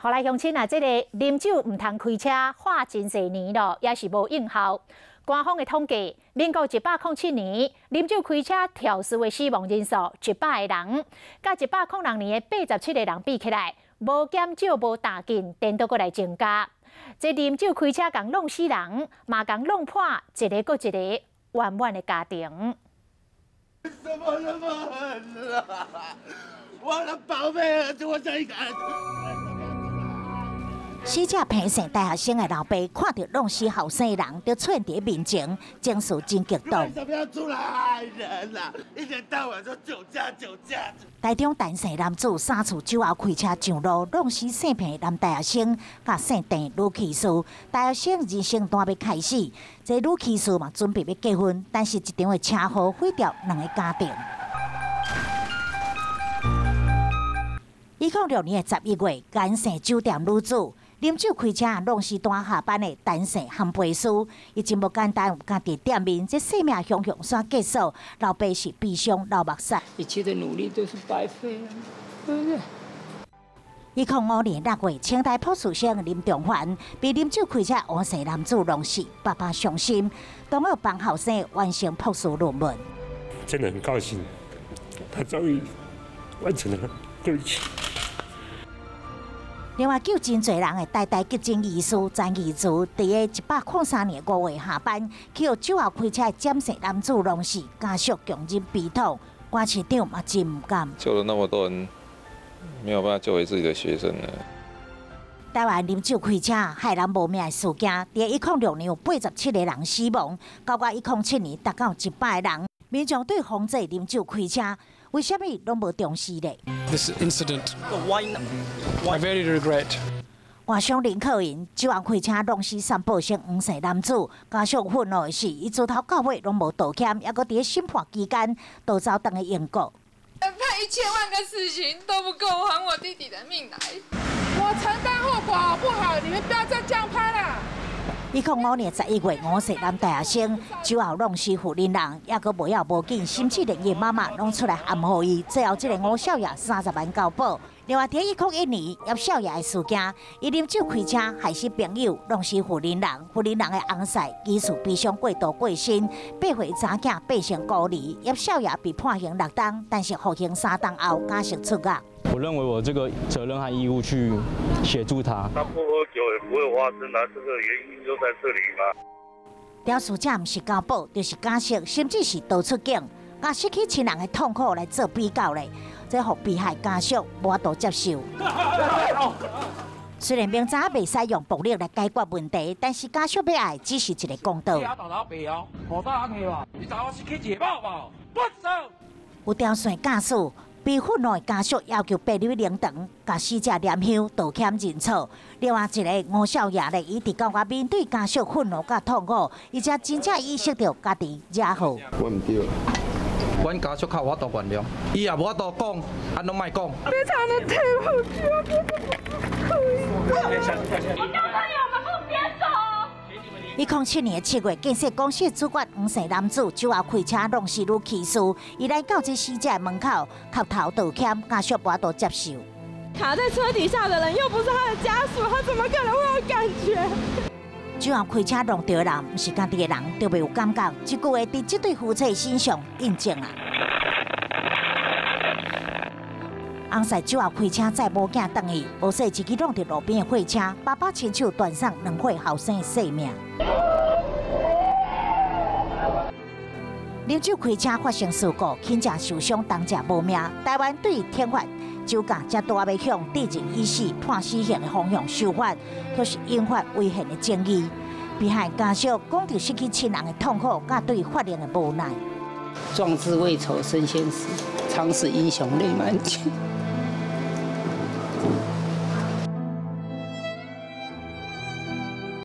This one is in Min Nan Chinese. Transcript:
予來鄉親啊，這個啉酒毋通開車，喊真濟年咯，也是無應效。官方的統計，民國107年啉酒開車肇事的死亡人數100個人，佮106年的87個人比起來，無減少無大進，顛倒閣來增加。這啉酒開車共弄死人，嘛共弄破一个閣一个圓滿的家庭。怎麼那麼狠啊！我的寶貝兒子，我這一個。死者彭姓大學生的老爸看著弄死後生的人，就出現佇面前，情緒真激動。為什麼要出來害人啊？一天到晚說酒駕酒駕。台中陳姓男子三次酒後開車上路，弄死姓彭的男大學生，佮姓鄭女騎士。大學生人生單欲開始，這女騎士嘛準備欲結婚，但是一場的車禍毀掉兩个家庭。2006年11月，顏姓酒店女子啉酒開車弄死拄下班的陳姓烘焙師，伊真無簡單，有家己店面，這生命雄雄煞結束，老爸是悲傷流目屎。一切的努力都是白費啊，對不對？2005年6月，清大博士生林仲環被啉酒開車黃姓男子弄死，爸爸傷心，當學幫後生完成博士論文。真的很高興，他終於完成了，對不起。另外救真濟人的台大急診醫師詹義慈，佇个103年5月下班，去予酒後開車的蔣姓男子弄死，家屬強忍悲痛，關市長嘛真毋甘。救了那麼多人，沒有辦法救回自己的學生呢。台灣啉酒開車害人無命的事件，佇106年有87個人死亡，到到107年達到100個人。民眾對防止啉酒開車，為啥物攏無重視咧？This incident, I very regret. 外省林克云酒後開車弄死三寶生黃姓男子，家屬憤怒的是，伊自頭到尾攏無道歉，猶閣佇咧審判期間逃走轉去英國。判1000萬個死刑都不夠還我弟弟的命來。我承擔後果好不好？你們不要再這樣拍啦！105年11月，吳姓男大學生酒後弄死婦人人，猶閣無要無緊，甚至連伊媽媽攏出來含糊伊。最後，這个吳少爺30萬交保。另外，佇101年葉少爺的事件，伊啉酒開車害死朋友，弄死婦人人，婦人人的翁婿疑似悲傷過度過身，8歲查囝變成孤兒。葉少爺被判刑6冬，但是服刑3冬後假釋出獄。我認為我這個責任和義務去協助他。他不喝酒也不會發生啊，這個原因就在這裡嗎？肇事者毋是交保，就是假釋，甚至是逃出境，共失去親人的痛苦來做比較咧，這予被害家屬無法度接受。雖然明知袂使用暴力來解決問題，但是家屬欲愛只是一個公道。有刁鑽駕駛。被憤怒的家屬要求白入靈堂，共死者念香道歉認錯。另外一个吳少爺咧，伊佇到我面對家屬憤怒佮痛苦，伊才真正意識著家己惹禍。我毋對，阮家屬較有法度原諒，伊也無法度講，按攏莫講。非常的對不起，我真的不可以。我告訴你，我們不別走。107年7月，建設公司主管黃姓男子酒後開車弄死女騎士，伊來到這死者門口叩頭道歉，家屬無法度接受。卡在車底下的人又不是他的家屬，他怎麼可能會有感覺？酒後開車弄著的人，毋是家己的人，就袂有感覺。這句話佇這對夫妻身上印證啊。翁婿酒後開車載某囝轉去，無小心去挵著路邊的貨車，爸爸親手斷送兩歲後生的性命。啉酒開車發生事故，輕者受傷，重者無命。台灣對懲罰酒駕才拄仔欲向致人於死判死刑的方向修法，卻是引發違憲的爭議。被害家屬講著失去親人的痛苦，佮對法令的無奈。壯志未酬身先死，常使英雄淚滿襟。